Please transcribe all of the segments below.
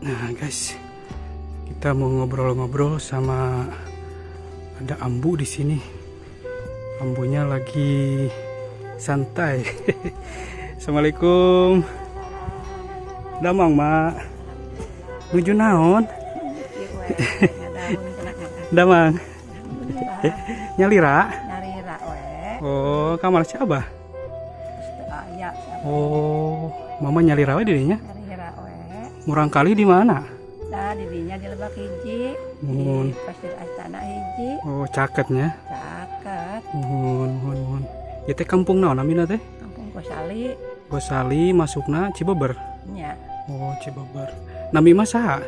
Nah guys, kita mau ngobrol-ngobrol sama ada ambu di sini. Ambunya lagi santai. Assalamualaikum. Damang, Mak. Nuju naon? Damang. Nyalira? Nyalira we. Oh, kamar siapa? Geus teu aya. Oh, mama nyalira we dirinya. Nyalira we. Murangkalih di mana? Nah, di dinya di Lebak hiji. Muhun. Di Pasir Astana hiji. Oh, caketnya. Caket. Muhun, muhun, muhun. Ieu teh kampung naon namina teh? Kampung Kosali. Gosali masukna Cibeber. Nya. Oh, Cibeber. Nami mah saha?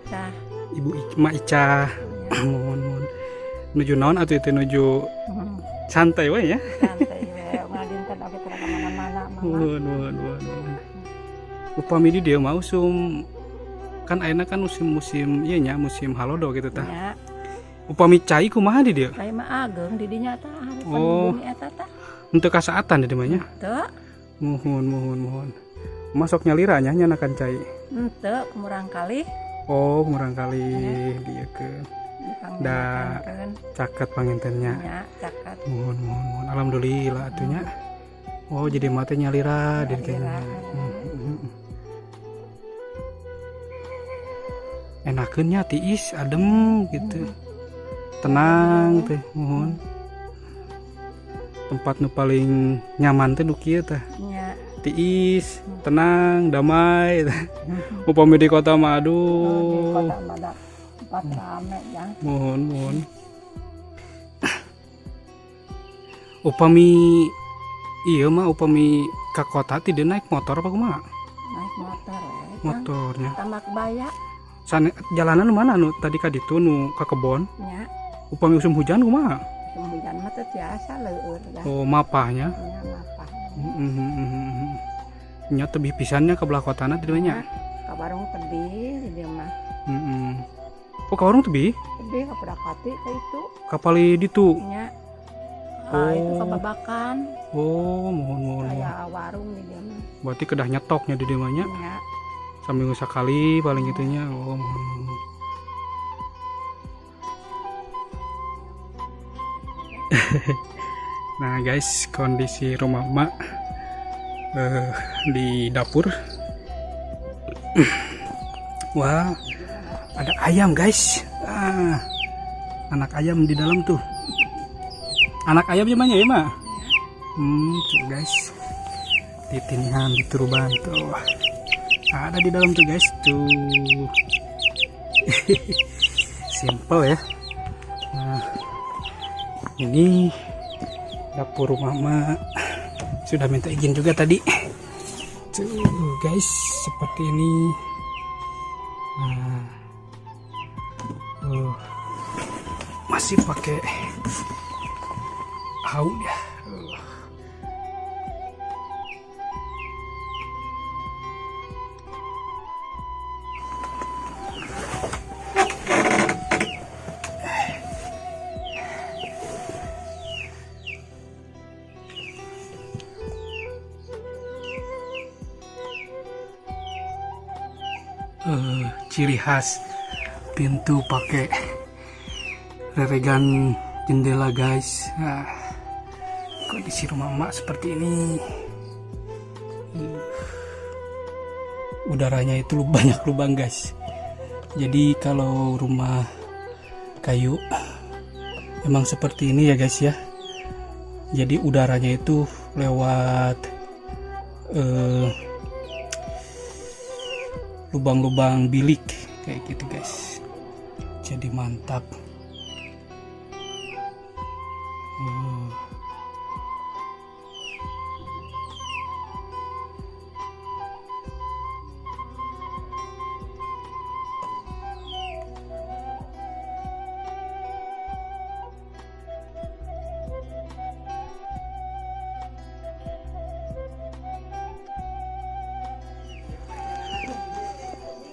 Cah. Ibu Ma Ica. Muhun, muhun. Nuju naon atuh itu, nuju santai we ya? Santai we, ngadinten oge teu ka mana-mana mama. Muhun, muhun, muhun, muhun. Upami di dieu mah usum kan, ayeuna kan musim-musim ieu nya, musim halodo gitu tah. Nya. Upami cai kumaha di dieu? Cai mah ageng di dinya tah, hareupan bumi eta tah. Henteu kasaatan di dieu mah nya. Teu. Muhun, muhun, muhun. Masuk nyalira nya nyanakan cai. Henteu, murangkalih. Oh, murangkalih dieu ke. Da caket panginten nya. Nya, caket. Muhun, muhun, muhun. Alhamdulillah atuh nya. Oh, jadi mah teh nyalira di dieu nya. Nyalira. Enakeun nya, tiis, adem gitu. Tenang teh, muhun. Tempat nu paling nyaman teh nu kieu tah. Nya. Tiis, tenang, damai. Upami di kota mah Oh, di aduh. kota mah da tempat rame ya. Muhun, muhun. Upami iya mah, upami ke kota tidak naik motor apa kumaha? Naik motor we. Motornya. Tambak Baya. Sane jalanan mana nu tadi ka ditu nu ka kebon? Nya. Upami usum hujan kumaha? Usum hujan mah teu tiasa, leueur dah. Oh, mapahnya. Nya, mapah. Nya tebih pisannya ke belah kotana di nya. Ka warung tebih di dieu mah. Oh, ka warung tebih? Tebih ka Pudakati ka itu. Ka palih ditu. Nya. Ah, itu Oh. ka Babakan. Oh, muhun, muhun, muhun. Aya warung di dieu mah. Berarti kedah nyetoknya di dieu mah nya. Nya. Saminggu sekali paling gitunya. Oh, muhun, muhun. Nah guys, kondisi rumah emak di dapur. Wah, ada ayam guys. Ah, anak ayam di dalam tuh. Anak ayam namanya ya, Mak? Tuh guys. Titinihan di turuban tuh. Ada di dalam tuh guys tuh. Simple ya. Nah, ini dapur rumah Mak. Sudah minta izin juga tadi. Tuh guys, seperti ini. Nah, tuh masih pakai hawu ya. Ciri khas pintu pakai reregan jendela guys. Nah, kondisi rumah emak seperti ini. Udaranya itu banyak lubang guys. Jadi kalau rumah kayu emang seperti ini ya guys ya. Jadi udaranya itu lewat lubang-lubang bilik kayak gitu guys. Jadi mantap.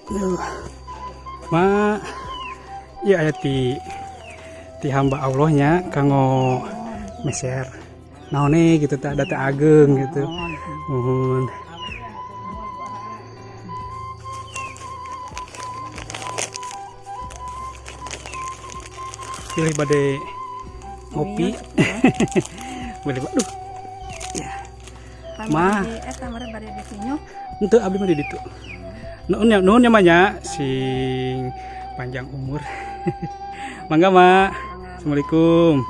Duh. Ma, iya aya ti hamba Allahnya kanggo meser. Naone gitu teh, ada teh ageng gitu. Muhun. Pilih bade ngopi. Boleh, aduh. Ya. Ma. Eta meureun bade dikinyuk. Henteu, abdi mah di ditu. Nuhun ya, nuhun ya, Ma, nya, sing panjang umur. Mangga, Ma. Assalamualaikum.